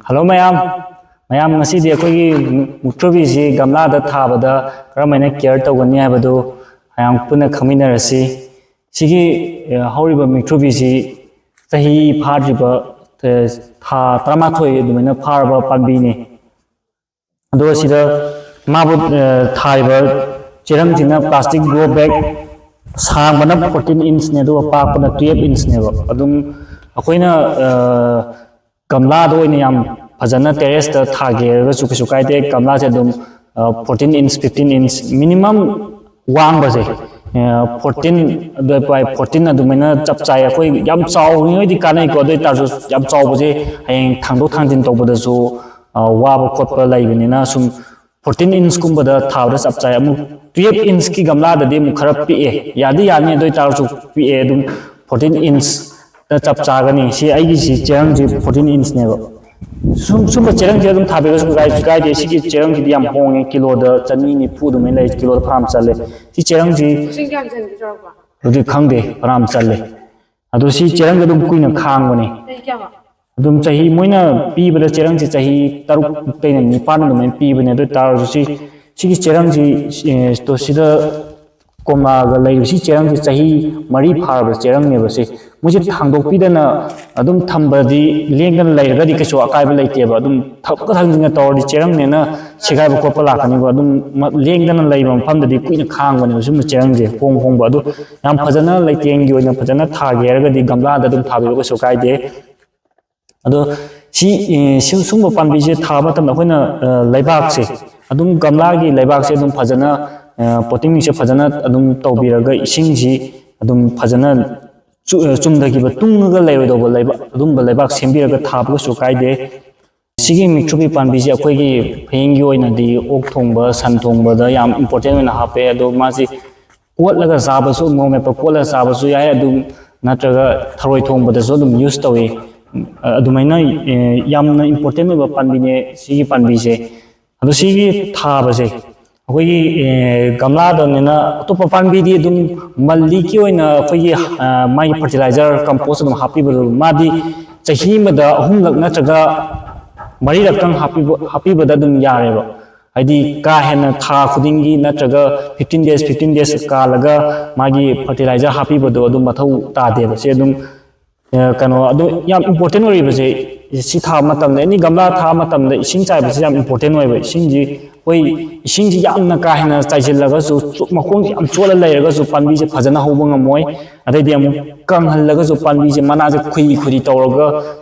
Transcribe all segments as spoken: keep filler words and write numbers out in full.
Hello ꯃꯌꯥꯝ꯫ ꯃꯌꯥꯝ, ꯉꯁꯤꯗꯤ ꯑꯩꯈꯣꯏꯒꯤ ꯃꯨꯛꯊ꯭ꯔꯨꯕꯤꯁꯤ ꯒꯝꯂꯥꯗ ꯊꯥꯕꯗ ꯀꯔꯝ ꯍꯥꯏꯅ ꯀꯦꯌꯔ ꯇꯧꯒꯅꯤ ꯍꯥꯏꯕꯗꯨ ꯃꯌꯥꯝ ꯄꯨꯟꯅ ꯈꯪꯃꯤꯟꯅꯔꯁꯤ꯫ ꯁꯤꯒꯤ ꯑ, ꯍꯧꯔꯤꯕ ꯃꯨꯛꯊ꯭ꯔꯨꯕꯤꯁꯤ ꯆꯍꯤ ꯐꯥꯗ꯭ꯔꯤꯕ, ꯑ, ꯊꯥ ꯇꯔꯥꯃꯥꯊꯣꯏ ꯑꯗꯨꯃꯥꯏꯅ ꯐꯥꯔꯕ ꯄꯥꯝꯕꯤꯅꯤ꯫ ꯑꯗꯨꯒ ꯁꯤꯗ ꯃꯥꯕꯨ, ꯑ, ꯊꯥꯔꯤꯕ ꯆꯦꯔꯪꯁꯤꯅ ꯄ꯭ꯂꯥꯁꯇꯤꯛ ꯒ꯭ꯔꯣ ꯕꯦꯛ, ꯁꯥꯡꯕꯅ ꯐꯣꯔꯇꯤꯟ ꯏꯟꯁꯅꯦ, ꯑꯗꯨꯒ ꯄꯥꯛꯄꯅ ꯇꯨꯌꯦꯜꯞ ꯏꯟꯁꯅꯦꯕ꯫ ꯑꯗꯨꯝ ꯑꯩꯈꯣꯏꯅ, ꯑ, ꯒꯝꯂꯥꯗ ꯑꯣꯏꯅ ꯌꯥꯝ ꯐꯖꯅ ꯇꯦꯔꯦꯁꯇ ꯊꯥꯒꯦ ꯍꯥꯏꯔꯒꯁꯨ ꯀꯩꯁꯨ ꯀꯥꯏꯗꯦ꯫ ꯒꯝꯂꯥꯁꯦ ꯑꯗꯨꯝ, ꯑ, fourteen inch, fifteen inch, minimum ꯋꯥꯡꯕꯁꯦ, ꯑ, ꯐꯣꯔꯇꯤꯟ, ꯑꯗꯨꯋꯥꯏ ꯐꯣꯔꯇꯤꯟ ꯑꯗꯨꯃꯥꯏꯅ ꯆꯞ ꯆꯥꯏ꯫ ꯑꯩꯈꯣꯏ ꯌꯥꯝ ꯆꯥꯎꯔꯤꯉꯩꯗꯤ ꯀꯥꯟꯅꯩꯀꯣ, ꯑꯗꯨ ꯑꯣꯏ ꯇꯥꯔꯁꯨ ꯌꯥꯝ ꯆꯥꯎꯕꯁꯦ ꯍꯌꯦꯡ ꯊꯥꯡꯗꯣꯛ ꯊꯥꯡꯖꯤꯟ ꯇꯧꯕꯗꯁꯨ, ꯑ, ꯋꯥꯕ ꯈꯣꯠꯄ ꯂꯩꯕꯅꯤꯅ ꯁꯨꯝ ꯐꯣꯔꯇꯤꯟ ꯏꯟꯁꯀꯨꯝꯕꯗ ꯊꯥꯕꯗ ꯆꯞ ꯆꯥꯏ꯫ ꯑꯃꯨꯛ ꯇꯨꯌꯦꯜꯞ ꯏꯟꯁꯀꯤ ꯒꯝꯂꯥꯗꯗꯤ ꯑꯃꯨꯛ ꯈꯔ ꯄꯤꯛꯑꯦ, ꯌꯥꯗꯤ ꯌꯥꯅꯤ, ꯑꯗꯨ ꯑꯣꯏ ꯇꯥꯔꯁꯨ ꯄꯤꯛꯑꯦ꯫ ꯑꯗꯨꯝ ꯐꯣꯔꯇꯤꯟ ꯏꯟꯁꯇ ꯆꯞ ꯆꯥꯒꯅꯤ꯫ ꯁꯤ ꯑꯩꯒꯤꯁꯤ ꯆꯦꯔꯪꯁꯤ ꯐꯣꯔꯇꯤꯟ ꯏꯟꯁꯅꯦꯕ꯫ ꯁꯨꯝ, ꯁꯨꯝꯕ ꯆꯦꯔꯪꯁꯦ ꯑꯗꯨꯝ ꯊꯥꯕꯤꯔꯁꯨ ꯀꯥꯏ-, ꯀꯥꯏꯗꯦ꯫ ꯁꯤꯒꯤ ꯆꯦꯔꯪꯁꯤꯗꯤ ꯌꯥꯝ ꯍꯣꯡꯉꯦ, ꯀꯤꯂꯣꯗ ꯆꯅꯤ ꯅꯤꯐꯨ ꯑꯗꯨꯃꯥꯏꯅ ꯂꯩ, ꯀꯤꯂꯣꯗ ꯐꯅꯌꯥꯝ ꯆꯜꯂꯦ꯫ ꯁꯤ ꯆꯦꯔꯪꯁꯤ ꯂꯤꯁꯤꯡ ꯀꯌꯥꯝ ꯆꯟꯒꯦ ꯆꯥꯎꯔꯥꯛꯄ? ꯑꯗꯨꯗꯤ ꯈꯪꯗꯦ, ꯐꯅꯌꯥꯝ ꯆꯜꯂꯦ꯫ ꯑꯗꯣ ꯁꯤ ꯆꯦꯔꯪꯁꯦ ꯑꯗꯨꯝ ꯀꯨꯏꯅ ꯈꯥꯡꯕꯅꯦ꯫ ꯆꯍꯤ ꯀꯌꯥꯃꯨꯛ? ꯑꯗꯨꯝ ꯆꯍꯤ, ꯃꯣꯏꯅ ꯄꯤꯕꯗ ꯆꯦꯔꯪꯁꯦ ꯆꯍꯤ ꯇꯔꯨꯛꯇꯩꯅ ꯅꯤꯄꯥꯟ ꯑꯗꯨꯃꯥꯏꯅ ꯄꯤꯕꯅꯦ꯫ ꯑꯗꯨ ꯑꯣꯏ ꯇꯥꯔꯁꯨ ꯁꯤ, ꯁꯤꯒꯤ ꯆꯦꯔꯪꯁꯤ, ꯑꯦ, ꯁꯤꯗ ꯀꯣꯝꯂꯥꯒ ꯂꯩꯔꯤꯕ ꯁꯤ ꯆꯦꯔꯪꯁꯤ ꯆꯍꯤ ꯃꯔꯤ ꯐꯥꯔꯕ ꯆꯦꯔꯪꯅꯦꯕ ꯁꯤ꯫ ꯃꯣꯏꯁꯦ ꯊꯥꯡꯗꯣꯛꯄꯤꯗꯅ ꯑꯗꯨꯝ ꯊꯝꯕꯗꯤ, ꯂꯦꯡꯗꯅ ꯂꯩꯔꯒꯗꯤ ꯀꯩꯁꯨ ꯑꯀꯥꯏꯕ ꯂꯩꯇꯦꯕ꯫ ꯑꯗꯨꯝ ꯊꯕꯛꯀ ꯊꯥꯡꯖꯤꯟꯒ ꯇꯧꯔꯗꯤ ꯆꯦꯔꯪꯅꯦꯅ ꯁꯦꯒꯥꯏꯕ ꯈꯣꯠꯄ ꯂꯥꯛꯀꯅꯤꯕ꯫ ꯑꯗꯨꯝ ꯃ-, ꯂꯦꯡꯗꯅ ꯂꯩꯕ ꯃꯐꯝꯗꯗꯤ ꯀꯨꯏꯅ ꯈꯥꯡꯕꯅꯦꯕ ꯁꯨꯝꯕ ꯆꯦꯔꯪꯁꯦ, ꯍꯣꯡ ꯍꯣꯡꯕ꯫ ꯑꯗꯨ ꯌꯥꯝ ꯐꯖꯅ ꯂꯩꯇꯦꯡꯒꯤ ꯑꯣꯏꯅ ꯐꯖꯅ ꯊꯥꯒꯦ ꯍꯥꯏꯔꯒꯗꯤ ꯒꯝꯂꯥꯗ ꯑꯗꯨꯝ ꯊꯥꯕꯤꯕ ꯀꯩꯁꯨ ꯀꯥꯏꯗꯦ꯫ ꯑꯗꯣ ꯁꯤ, ꯑꯦ, ꯁꯤ-, ꯁꯨꯝꯕ ꯄꯥꯝꯕꯤꯁꯦ ꯊꯥꯕ ꯃꯇꯝꯗ ꯑꯩꯈꯣꯏꯅ, ꯑ, ꯂꯩꯕꯥꯛꯁꯦ, ꯑꯗꯨꯝ ꯒꯝꯂꯥꯒꯤ ꯂꯩꯕꯥꯛꯁꯦ ꯑꯗꯨꯝ ꯐꯖꯅ, ꯑ, ꯄꯣꯇꯤꯡꯁꯦ ꯐꯖꯅ ꯑꯗꯨꯝ ꯇꯧꯕꯤꯔꯒ ꯏꯁꯤꯡꯁꯤ ꯑꯗꯨꯝ ꯐꯖꯅ ꯆꯨ-, ꯑ, ꯆꯨꯝꯊꯈꯤꯕ, ꯇꯨꯡꯉꯒ ꯂꯩꯔꯣꯏꯗꯧꯕ ꯂꯩꯕꯥꯛ, ꯑꯗꯨꯝꯕ ꯂꯩꯕꯥꯛ ꯁꯦꯝꯕꯤꯔꯒ ꯊꯥꯕ ꯀꯩꯁꯨ ꯀꯥꯏꯗꯦ꯫ ꯁꯤꯒꯤ ꯃꯤꯛꯊ꯭ꯔꯨꯕꯤ ꯄꯥꯝꯕꯤꯁꯦ ꯑꯩꯈꯣꯏꯒꯤ ꯐꯌꯦꯡꯒꯤ ꯑꯣꯏꯅꯗꯤ ꯑꯣꯛ ꯊꯣꯡꯕ, ꯁꯟ ꯊꯣꯡꯕꯗ ꯌꯥꯝ ꯏꯝꯄꯣꯔꯇꯦꯟ ꯑꯣꯏꯅ ꯍꯥꯞꯄꯦ꯫ ꯑꯗꯣ ꯃꯥꯁꯤ ꯀꯣꯠꯂꯒ ꯆꯥꯕꯁꯨ, ꯃꯣꯔꯣꯛ ꯃꯦꯠꯄ ꯀꯣꯠꯂꯒ ꯆꯥꯕꯁꯨ ꯌꯥꯏ꯫ ꯑꯗꯨꯝ ꯅꯠꯇ꯭ꯔꯒ ꯊꯔꯣꯏ ꯊꯣꯡꯕꯗꯁꯨ ꯑꯗꯨꯝ ꯌꯨꯁ ꯇꯧꯏ꯫ ꯑꯗꯨꯃꯥꯏꯅ, ꯑꯦ, ꯌꯥꯝꯅ ꯏꯝꯄꯣꯔꯇꯦꯟ ꯑꯣꯏꯕ ꯄꯥꯝꯕꯤꯅꯦ ꯁꯤꯒꯤ ꯄꯥꯝꯕꯤꯁꯦ꯫ ꯑꯗꯣ ꯁꯤꯒꯤ ꯊꯥꯕꯁꯦ ꯑꯩꯈꯣꯏꯒꯤ, ꯑꯦ, ꯒꯝꯂꯥꯗꯅꯤꯅ, ꯑꯇꯣꯞꯄ ꯄꯥꯝꯕꯤꯗꯤ ꯑꯗꯨꯝ ꯃꯜꯂꯤꯒꯤ ꯑꯣꯏꯅ ꯑꯩꯈꯣꯏꯒꯤ, ꯑ, ꯃꯥꯒꯤ ꯐꯔꯇꯤꯂꯥꯏꯖꯔ, ꯀꯝꯄꯣꯁ ꯑꯗꯨꯝ ꯍꯥꯞꯄꯤꯕꯗꯣ, ꯃꯥꯗꯤ ꯆꯍꯤ ꯑꯃꯗ ꯑꯍꯨꯝꯂꯛ ꯅꯠꯇ꯭ꯔꯒ ꯃꯔꯤꯔꯛꯇꯪ ꯍꯥꯞꯄꯤꯕ ꯍꯥꯞꯄꯤꯕꯗ ꯑꯗꯨꯝ ꯌꯥꯔꯦꯕ꯫ ꯍꯥꯏꯗꯤ ꯀꯥ ꯍꯦꯟꯅ ꯊꯥ ꯈꯨꯗꯤꯡꯒꯤ ꯅꯠꯇ꯭ꯔꯒ fifteen days, fifteen days ꯀꯥꯜꯂꯒ ꯃꯥꯒꯤ fertilizer ꯍꯥꯞꯄꯤꯕꯗꯣ ꯑꯗꯨꯝ ꯃꯊꯧ ꯇꯥꯗꯦꯕ꯫ ꯁꯤ ꯑꯗꯨꯝ ꯑ, ꯀꯩꯅꯣ ꯑꯗꯨ ꯌꯥꯝ important ꯑꯣꯏꯔꯤꯕꯁꯦ, ꯁꯤ ꯊꯥꯕ ꯃꯇꯝꯗ, ꯑꯦꯅꯤ ꯒꯝꯂꯥ ꯊꯥꯕ ꯃꯇꯝꯗ ꯏꯁꯤꯡ ꯆꯥꯏꯕꯁꯦ ꯌꯥꯝ important ꯑꯣꯏꯕ꯫ ꯏꯁꯤꯡꯁꯤ ꯑꯩꯈꯣꯏ ꯏꯁꯤꯡꯁꯤ ꯌꯥꯝꯅ ꯀꯥ ꯍꯦꯟꯅ ꯆꯥꯏꯁꯤꯜꯂꯒꯁꯨ ꯆꯣ- ꯃꯈꯣꯡꯁꯦ ꯌꯥꯝ ꯆꯣꯠꯂ ꯂꯩꯔꯒꯁꯨ ꯄꯥꯝꯕꯤꯁꯦ ꯐꯖꯅ ꯍꯧꯕ ꯉꯝꯃꯣꯏ꯫ ꯑꯗꯩꯗꯤ ꯑꯃꯨꯛ ꯀꯪꯍꯜꯂꯒꯁꯨ ꯄꯥꯝꯕꯤꯁꯦ ꯃꯅꯥꯁꯦ ꯈꯨꯏ ꯈꯨꯏ ꯇꯧꯔꯒ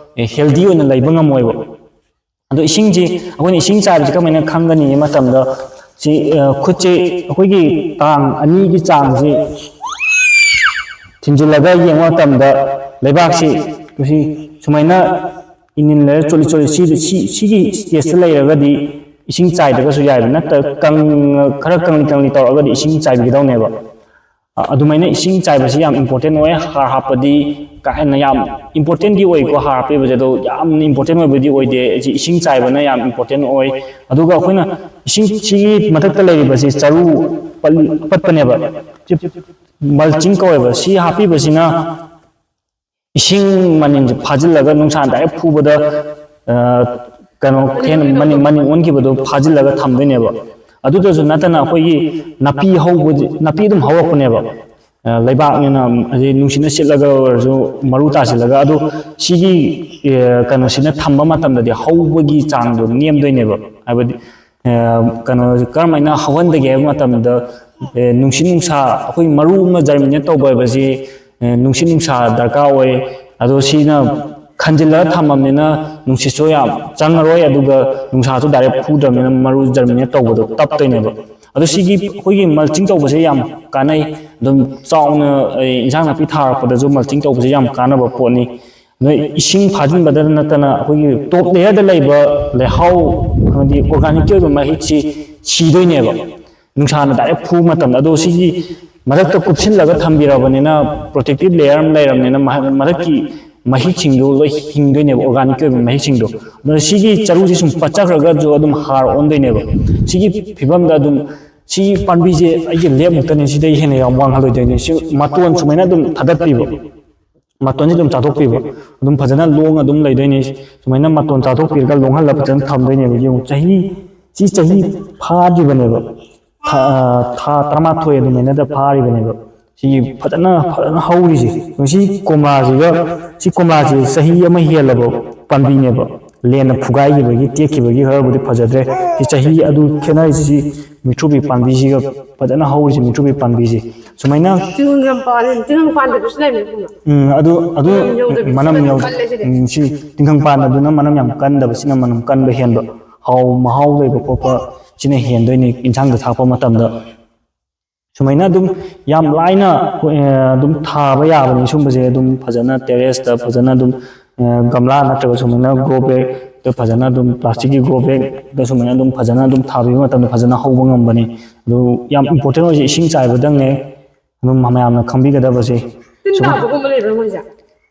healthy ꯑꯣꯏꯅ ꯂꯩꯕ ꯉꯝꯃꯣꯏꯕ꯫ ꯑꯗꯣ ꯏꯁꯤꯡꯁꯤ ꯑꯩꯈꯣꯏꯅ ꯏꯁꯤꯡ ꯆꯥꯏꯕꯁꯤ ꯀꯃꯥꯏꯅ ꯈꯪꯒꯅꯤ ꯍꯥꯏꯕ ꯃꯇꯝꯗ, ꯁꯤ ꯑ, ꯈꯨꯠꯁꯤ ꯑꯩꯈꯣꯏꯒꯤ ꯇꯥꯡ ꯑꯅꯤꯒꯤ ꯆꯥꯡꯁꯤ ꯊꯤꯟꯖꯤꯜꯂꯒ ꯌꯦꯡꯕ ꯃꯇꯝꯗ ꯂꯩꯕꯥꯛꯁꯤ ꯁꯤ ꯁꯨꯃꯥꯏꯅ ꯏꯅꯤꯜ ꯂꯩꯔ ꯆꯣꯠꯂꯤ ꯆꯣꯠꯂꯤ ꯁꯤ ꯁꯤ ꯁꯤꯒꯤ stageꯇ ꯂꯩꯔꯒꯗꯤ ꯏꯁꯤꯡ ꯆꯥꯏꯗ꯭ꯔꯒꯁꯨ ꯌꯥꯏꯕ꯫ ꯅꯠꯇ꯭ꯔꯒ ꯀꯪ ꯈꯔ ꯀꯪꯂꯤ ꯀꯪꯂꯤ ꯇꯧꯔꯒꯗꯤ ꯏꯁꯤꯡ ꯆꯥꯏꯕꯤꯒꯗꯧꯅꯦꯕ꯫ ꯑ- ꯑꯗꯨꯃꯥꯏꯅ ꯏꯁꯤꯡ ꯆꯥꯏꯕꯁꯤ ꯌꯥꯝ important ꯑꯣꯏ꯫ ꯍꯥꯔ ꯍꯥꯞꯄꯗꯤ ꯀꯥ ꯍꯦꯟꯅ ꯌꯥꯝ importantꯗꯤ ꯑꯣꯏꯀꯣ, ꯍꯥꯔ ꯍꯥꯞꯄꯤꯕꯁꯦ, ꯑꯗꯣ ꯌꯥꯝꯅ important ꯑꯣꯏꯕꯗꯤ ꯑꯣꯏꯗꯦ꯫ ꯁꯤ ꯏꯁꯤꯡ ꯆꯥꯏꯕꯅ ꯌꯥꯝ important ꯑꯣꯏ꯫ ꯑꯗꯨꯒ ꯑꯩꯈꯣꯏꯅ ꯏꯁꯤꯡ ꯁꯤꯒꯤ ꯃꯊꯛꯇ ꯂꯩꯔꯤꯕꯁꯤ ꯆꯔꯨ ꯄꯠꯂꯤ- ꯑꯄꯠꯄꯅꯦꯕ꯫ ꯁꯤ mulching ꯀꯧꯋꯦꯕ꯫ ꯁꯤ ꯍꯥꯞꯄꯤꯕꯁꯤꯅ ꯏꯁꯤꯡ ꯃꯅꯤꯟꯁꯦ ꯐꯥꯖꯤꯜꯂꯒ ꯅꯨꯡꯁꯥ direct ꯐꯨꯕꯗ, ꯑ, ꯀꯩꯅꯣ ꯍꯦꯟꯅ ꯃꯅꯤꯟ ꯃꯅꯤꯟ ꯑꯣꯟꯈꯤꯕꯗꯣ ꯐꯥꯖꯤꯜꯂꯒ ꯊꯝꯗꯣꯏꯅꯦꯕ꯫ ꯑꯗꯨꯗꯁꯨ ꯅꯠꯇꯅ ꯑꯩꯈꯣꯏꯒꯤ ꯅꯥꯄꯤ ꯍꯧꯕ, ꯅꯥꯄꯤ ꯑꯗꯨꯝ ꯍꯧꯔꯛꯄꯅꯦꯕ꯫ ꯑ, ꯂꯩꯕꯥꯛꯅꯤꯅ, ꯑꯗꯩ ꯅꯨꯡꯁꯤꯠꯅ ꯁꯤꯠꯂꯒ ꯑꯣꯏꯔꯁꯨ ꯃꯔꯨ ꯇꯥꯁꯤꯜꯂꯒ, ꯑꯗꯣ ꯁꯤꯒꯤ, ꯑ, ꯀꯩꯅꯣꯁꯤꯅ ꯊꯝꯕ ꯃꯇꯝꯗꯗꯤ ꯍꯧꯕꯒꯤ ꯆꯥꯡꯗꯣ ꯅꯦꯝꯗꯣꯏꯅꯦꯕ꯫ ꯍꯥꯏꯕꯗꯤ ꯑ, ꯀꯩꯅꯣ, ꯀꯔꯝꯍꯥꯏꯅ ꯍꯧꯍꯟꯗꯒꯦ ꯍꯥꯏꯕ ꯃꯇꯝꯗ, ꯑ, ꯅꯨꯡꯁꯤꯠ ꯅꯨꯡꯁꯥ, ꯑꯩꯈꯣꯏ ꯃꯔꯨ ꯑꯃ germinate ꯇꯧꯕ ꯍꯥꯏꯕꯁꯤ, ꯑ, ꯅꯨꯡꯁꯤꯠ ꯅꯨꯡꯁꯥ ꯗꯔꯀꯥꯔ ꯑꯣꯏ꯫ ꯑꯗꯣ ꯁꯤꯅ ꯈꯟꯖꯤꯜꯂꯒ ꯊꯝꯃꯕꯅꯤꯅ ꯅꯨꯡꯁꯤꯠꯁꯨ ꯌꯥꯝ ꯆꯪꯉꯔꯣꯏ, ꯑꯗꯨꯒ ꯅꯨꯡꯁꯥꯁꯨ direct ꯐꯨꯗ꯭ꯔꯕꯅꯤꯅ ꯃꯔꯨ germinate ꯇꯧꯕꯗꯣ ꯇꯞꯇꯣꯏꯅꯦꯕ꯫ ꯑꯗꯣ ꯁꯤꯒꯤ ꯑꯩꯈꯣꯏꯒꯤ mulching ꯇꯧꯕꯁꯦ ꯌꯥꯝ ꯀꯥꯟꯅꯩ꯫ ꯑꯗꯨꯝ ꯆꯥꯎꯅ, ꯑ, ꯏꯟꯁꯥꯡ ꯅꯥꯄꯤ ꯊꯥꯔꯛꯄꯗꯁꯨ mulching ꯇꯧꯕꯁꯦ ꯌꯥꯝ ꯀꯥꯟꯅꯕ ꯄꯣꯠꯅꯤ꯫ ꯅꯣꯏ ꯏꯁꯤꯡ ꯐꯥꯖꯤꯟꯕꯗ ꯅꯠꯇꯅ ꯑꯩꯈꯣꯏꯒꯤ top layerꯗ ꯂꯩꯕ ꯂꯩꯍꯥꯎ, ꯑꯃꯗꯤ organicꯀꯤ ꯑꯣꯏꯕ ꯃꯍꯤꯛꯁꯤ ꯁꯤꯗꯣꯏꯅꯦꯕ, ꯅꯨꯡꯁꯥꯅ direct ꯐꯨꯕ ꯃꯇꯝꯗ꯫ ꯑꯗꯣ ꯁꯤꯒꯤ ꯃꯊꯛꯇ ꯀꯨꯞꯁꯤꯜꯂꯒ ꯊꯝꯕꯤꯔꯕꯅꯤꯅ, protective layer ꯑꯃ ꯂꯩꯔꯕꯅꯤꯅ, ꯃꯍ- ꯃꯊꯛꯀꯤ ꯃꯍꯤꯛꯁꯤꯡꯗꯣ ꯂꯣꯏ ꯍꯤꯡꯗꯣꯏꯅꯦꯕ, organicꯀꯤ ꯑꯣꯏꯕ ꯃꯍꯤꯛꯁꯤꯡꯗꯣ꯫ ꯑꯗꯨꯅ ꯁꯤꯒꯤ ꯆꯔꯨꯁꯤ ꯁꯨꯝ ꯄꯠꯆꯈ꯭ꯔꯒꯁꯨ ꯑꯗꯨꯝ ꯍꯥꯔ ꯑꯣꯟꯗꯣꯏꯅꯦꯕ꯫ ꯁꯤꯒꯤ ꯐꯤꯕꯝꯗ ꯑꯗꯨꯝ ꯁꯤ ꯄꯥꯝꯕꯤꯁꯦ ꯑꯩꯒꯤ ꯂꯦꯞꯃꯨꯛꯇꯅꯤ, ꯁꯤꯗꯩ ꯍꯦꯟꯅ ꯌꯥꯝ ꯋꯥꯡꯍꯜꯂꯣꯏꯗꯣꯏꯅꯤ꯫ ꯁꯤ ꯃꯇꯣꯟ ꯁꯨꯃꯥꯏꯅ ꯑꯗꯨꯝ ꯊꯥꯗꯠꯄꯤꯕ꯫ ꯃꯇꯣꯟꯁꯤ ꯑꯗꯨꯝ ꯆꯥꯊꯣꯛꯄꯤꯕ꯫ ꯑꯗꯨꯝ ꯐꯖꯅ ꯂꯣꯡ ꯑꯗꯨꯝ ꯂꯩꯗꯣꯏꯅꯤ꯫ ꯁꯨꯃꯥꯏꯅ ꯃꯇꯣꯟ ꯆꯥꯊꯣꯛꯄꯤꯔꯒ ꯂꯣꯡꯍꯜꯂꯒ ꯐꯖꯅ ꯊꯝꯗꯣꯏꯅꯦꯕ꯫ ꯌꯦꯡꯉꯨ, ꯆꯍꯤ, ꯁꯤ ꯆꯍꯤ ꯐꯥꯗ꯭ꯔꯤꯕꯅꯦꯕ꯫ ꯊꯥ, ꯊꯥ ꯇꯔꯥꯃꯥꯊꯣꯏ ꯑꯗꯨꯃꯥꯏꯅꯗ ꯐꯥꯔꯤꯕꯅꯦꯕ꯫ ꯁꯤꯒꯤ ꯐꯖꯅ, ꯐꯖꯅ ꯍꯧꯔꯤꯁꯦ꯫ ꯁꯤ ꯀꯣꯝꯂꯥꯁꯤꯒ, ꯁꯤ ꯀꯣꯝꯂꯥꯁꯤ ꯆꯍꯤ ꯑꯃ ꯍꯦꯜꯂꯕ ꯄꯥꯝꯕꯤꯅꯦꯕ꯫ ꯂꯦꯟꯅ ꯐꯨꯒꯥꯏꯈꯤꯕꯒꯤ, ꯇꯦꯛꯈꯤꯕꯒꯤ ꯈꯔꯕꯨꯗꯤ ꯐꯖꯗ꯭ꯔꯦ꯫ ꯁꯤ ꯆꯍꯤ ꯑꯗꯨ ꯈꯦꯠꯅꯔꯤꯁꯤ, ꯁꯤ ꯃꯤꯊ꯭ꯔꯨꯕꯤ ꯄꯥꯝꯕꯤꯁꯤꯒ ꯐꯖꯅ ꯍꯧꯔꯤꯁꯦ, ꯃꯤꯊ꯭ꯔꯨꯕꯤ ꯄꯥꯝꯕꯤꯁꯦ꯫ ꯁꯨꯃꯥꯏꯅ ꯇꯤꯡꯈꯪ ꯌꯥꯝ ꯄꯥꯜꯂꯦ, ꯇꯤꯡꯈꯪ ꯄꯥꯟꯗꯕꯁꯨ ꯂꯩꯕꯅꯦ ꯀꯣꯝꯂꯥ꯫ ꯎꯝ, ꯑꯗꯨ, ꯑꯗꯨ ꯃꯅꯝ ꯌꯧꯗꯕꯤ ꯃꯅꯝ ꯁꯤꯅ ꯌꯧ-, ꯀꯜꯂꯦ ꯁꯤꯗꯤ꯫ ꯎꯝ, ꯁꯤ ꯇꯤꯡꯈꯪ ꯄꯥꯟꯕꯗꯨꯅ ꯃꯅꯝ ꯌꯥꯝ ꯀꯟꯗꯕ, ꯁꯤꯅ ꯃꯅꯝ ꯀꯟꯕ ꯍꯦꯟꯕ, ꯍꯥꯎ, ꯃꯍꯥꯎ ꯂꯩꯕ ꯈꯣꯠꯄ ꯁꯤꯅ ꯍꯦꯟꯗꯣꯏꯅꯤ ꯏꯟꯁꯥꯡꯗ ꯊꯥꯛꯄ ꯃꯇꯝꯗ꯫ ꯁꯨꯃꯥꯏꯅ ꯑꯗꯨꯝ ꯌꯥꯝ ꯂꯥꯏꯅ, ꯑ, ꯑꯗꯨꯝ ꯊꯥꯕ ꯌꯥꯕꯅꯤ꯫ ꯁꯨꯝꯕꯁꯦ ꯑꯗꯨꯝ ꯐꯖꯅ terrace ꯇ ꯐꯖꯅ ꯑꯗꯨꯝ, ꯑ, ꯒꯝꯂꯥ ꯅꯠꯇ꯭ꯔꯒ ꯁꯨꯃꯥꯏꯅ grow bag ꯇ ꯐꯖꯅ ꯑꯗꯨꯝ, plastic ꯀꯤ grow bag ꯇ ꯁꯨꯃꯥꯏꯅ ꯑꯗꯨꯝ ꯐꯖꯅ ꯑꯗꯨꯝ ꯊꯥꯕꯤꯕ ꯃꯇꯝꯗ ꯐꯖꯅ ꯍꯧꯕ ꯉꯝꯕꯅꯤ꯫ ꯑꯗꯨ ꯌꯥꯝ important ꯑꯣꯏꯔꯤꯁꯦ ꯏꯁꯤꯡ ꯆꯥꯏꯕꯗꯪꯅꯦ꯫ ꯑꯗꯨꯝ ꯃꯌꯥꯝꯅ ꯈꯪꯕꯤꯒꯗꯕꯁꯦ꯫ ꯇꯤꯟ ꯁꯨꯝ ꯇꯥꯕꯒꯨꯝꯕ ꯂꯩꯕ꯭ꯔꯥ ꯃꯣꯏꯁꯦ?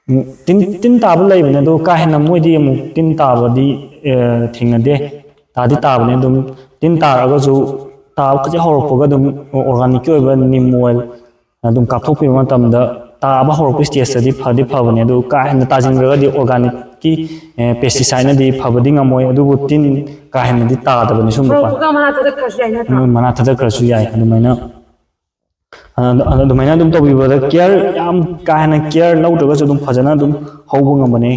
ꯎꯝ, ꯇꯤꯟ, ꯇꯤꯟ ꯇꯥꯕ ꯂꯩꯕꯅꯦ, ꯑꯗꯣ ꯀꯥ ꯍꯦꯟꯅ ꯃꯣꯏꯗꯤ ꯑꯃꯨꯛ ꯇꯤꯟ ꯇꯥꯕꯗꯤ, ꯑ, ꯊꯦꯡꯅꯗꯦ꯫ ꯇꯥꯗꯤ ꯇꯥꯕꯅꯦ ꯑꯗꯨꯝ꯫ ꯇꯤꯟ ꯇꯥꯔꯒꯁꯨ ꯇꯥꯕ ꯈꯖꯤꯛ ꯍꯧꯔꯛꯄꯒ ꯑꯗꯨꯝ organic ꯀꯤ ꯑꯣꯏꯕ neem oil ꯑꯗꯨꯝ ꯀꯥꯞꯊꯣꯛꯄꯤꯕ ꯃꯇꯝꯗ ꯇꯥꯕ ꯍꯧꯔꯛꯄ stage ꯇꯗꯤ ꯐꯗꯤ ꯐꯕꯅꯦ, ꯑꯗꯨ ꯀꯥ ꯍꯦꯟꯅ ꯇꯥꯁꯤꯟꯈ꯭ꯔꯒꯗꯤ organic ꯀꯤ, ꯑ, pesticide ꯅꯗꯤ ꯐꯕꯗꯤ ꯉꯝꯃꯣꯏ, ꯑꯗꯨꯕꯨ ꯇꯤꯟ ꯀꯥ ꯍꯦꯟꯅꯗꯤ ꯇꯥꯗꯕꯅꯤ ꯁꯨꯝꯕ ꯄꯥꯝ-, ꯍꯧꯔꯛꯄꯒ ꯃꯅꯥ ꯊꯥꯗꯠꯈ꯭ꯔꯁꯨ ꯌꯥꯏ ꯅꯠꯇ꯭ꯔꯥ? ꯎꯝ, ꯃꯅꯥ ꯊꯥꯗꯠꯈ꯭ꯔꯁꯨ ꯌꯥꯏ꯫ ꯑꯗꯨꯃꯥꯏꯅ ꯑ-, ꯑꯗꯨꯃꯥꯏꯅ ꯑꯗꯨꯝ ꯇꯧꯕꯤꯕꯗ care ꯌꯥꯝ ꯀꯥ ꯍꯦꯟꯅ care ꯂꯧꯗ꯭ꯔꯒꯁꯨ ꯑꯗꯨꯝ ꯐꯖꯅ ꯑꯗꯨꯝ ꯍꯧꯕ ꯉꯝꯕꯅꯦ꯫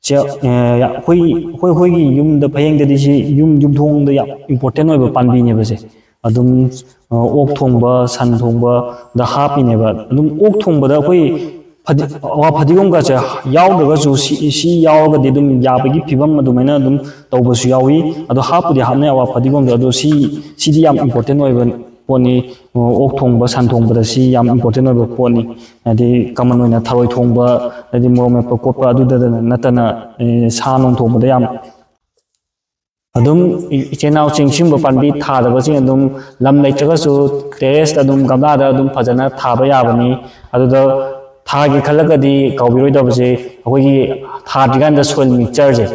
ꯁꯤ, ꯑ, ꯑꯩꯈꯣꯏ, ꯑꯩꯈꯣꯏ, ꯑꯩꯈꯣꯏꯒꯤ ꯌꯨꯝꯗ ꯐꯌꯦꯡꯗꯗꯤ ꯁꯤ ꯌꯨꯝ, ꯌꯨꯝꯊꯣꯡꯗ ꯌꯥꯝ important ꯑꯣꯏꯕ ꯄꯥꯝꯕꯤꯅꯦꯕ ꯁꯦ꯫ ꯑꯗꯨꯝ, ꯑ, ꯑꯣꯛ ꯊꯣꯡꯕ, ꯁꯟ ꯊꯣꯡꯕꯗ ꯍꯥꯞꯄꯤꯅꯦꯕ꯫ ꯑꯗꯨꯝ ꯑꯣꯛ ꯊꯣꯡꯕꯗ ꯑꯩꯈꯣꯏ ꯐꯗꯤ-, ꯑꯋꯥ ꯐꯗꯤꯒꯣꯝꯒꯁꯦ ꯌꯥꯎꯗ꯭ꯔꯒꯁꯨ ꯁꯤ, ꯁꯤ ꯌꯥꯎꯔꯒꯗꯤ ꯑꯗꯨꯝ ꯌꯥꯕꯒꯤ ꯐꯤꯕꯝ ꯑꯗꯨꯃꯥꯏꯅ ꯑꯗꯨꯝ ꯇꯧꯕꯁꯨ ꯌꯥꯎꯏ꯫ ꯑꯗꯣ ꯍꯥꯞꯄꯨꯗꯤ ꯍꯥꯞꯅꯩ ꯑꯋꯥ ꯐꯗꯤꯒꯣꯝꯗꯣ, ꯑꯗꯣ ꯁꯤ, ꯁꯤꯗꯤ ꯌꯥꯝ important ꯑꯣꯏꯕ ꯄꯣꯠꯅꯤ꯫ ꯑꯣꯛ ꯊꯣꯡꯕ, ꯁꯟ ꯊꯣꯡꯕꯗ ꯁꯤ ꯌꯥꯝ important ꯑꯣꯏꯕ ꯄꯣꯠꯅꯤ꯫ ꯍꯥꯏꯗꯤ common ꯑꯣꯏꯅ ꯊꯔꯣꯏ ꯊꯣꯡꯕ, ꯍꯥꯏꯗꯤ ꯃꯣꯔꯣꯛ ꯃꯦꯠꯄ ꯈꯣꯠꯄ ꯑꯗꯨꯗ ꯅꯠꯇꯅ, ꯑꯦ, ꯁꯥ ꯅꯨꯡ ꯊꯣꯡꯕꯗ ꯌꯥꯝ ꯑꯗꯨꯝ ꯏ-, ꯏꯆꯤꯜ ꯏꯅꯥꯎꯁꯤꯡ ꯁꯤꯒꯨꯝꯕ ꯄꯥꯝꯕꯤ ꯊꯥꯗꯕꯁꯤꯡ ꯑꯗꯨꯝ ꯂꯝ ꯂꯩꯇ꯭ꯔꯒꯁꯨ terrace ꯇ ꯑꯗꯨꯝ ꯒꯝꯂꯥꯗ ꯑꯗꯨꯝ ꯐꯖꯅ ꯊꯥꯕ ꯌꯥꯕꯅꯤ꯫ ꯑꯗꯨꯗ ꯊꯥꯒꯦ ꯈꯜꯂꯒꯗꯤ ꯀꯥꯎꯕꯤꯔꯣꯏꯗꯕꯁꯦ ꯑꯩꯈꯣꯏꯒꯤ ꯊꯥꯗ꯭ꯔꯤꯀꯥꯟꯗ soil mixture ꯁꯦ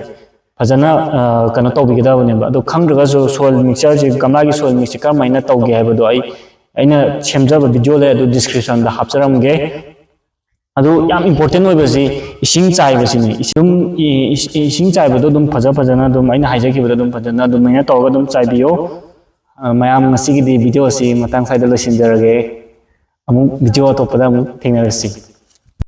ꯐꯖꯅ, ꯑ, ꯀꯩꯅꯣ ꯇꯧꯕꯤꯒꯗꯕꯅꯦꯕ꯫ ꯑꯗꯨ ꯈꯪꯗ꯭ꯔꯒꯁꯨ soil mixture ꯁꯦ, ꯒꯝꯂꯥꯒꯤ soil mix ꯁꯦ ꯀꯔꯝꯍꯥꯏꯅ ꯇꯧꯒꯦ ꯍꯥꯏꯕꯗꯣ ꯑꯩ, ꯑꯩꯅ ꯁꯦꯝꯖꯕ video ꯂꯩ, ꯑꯗꯨ description ꯗ ꯍꯥꯞꯆꯔꯝꯒꯦ꯫ ꯑꯗꯨ ꯌꯥꯝ important ꯑꯣꯏꯕꯁꯤ ꯏꯁꯤꯡ ꯆꯥꯏꯕꯁꯤꯅꯤ꯫ ꯏꯁꯤꯡ, ꯏ-, ꯏ-, ꯏꯁꯤꯡ ꯆꯥꯏꯕꯗꯣ ꯑꯗꯨꯝ ꯐꯖ ꯐꯖꯅ ꯑꯗꯨꯝ ꯑꯩꯅ ꯍꯥꯏꯖꯈꯤꯕꯗꯣ ꯑꯗꯨꯝ ꯐꯖꯅ ꯑꯗꯨꯃꯥꯏꯅ ꯇꯧꯔꯒ ꯑꯗꯨꯝ ꯆꯥꯏꯕꯤꯌꯣ꯫ ꯑ, ꯃꯌꯥꯝ ꯉꯁꯤꯒꯤꯗꯤ video ꯑꯁꯤ ꯃꯇꯥꯡ ꯁ꯭ꯋꯥꯏꯗ ꯂꯣꯏꯁꯤꯟꯖꯔꯒꯦ꯫ ꯑꯃꯨꯛ video ꯑꯇꯣꯞꯄꯗ ꯑꯃꯨꯛ ꯊꯦꯡꯅꯔꯁꯤ꯫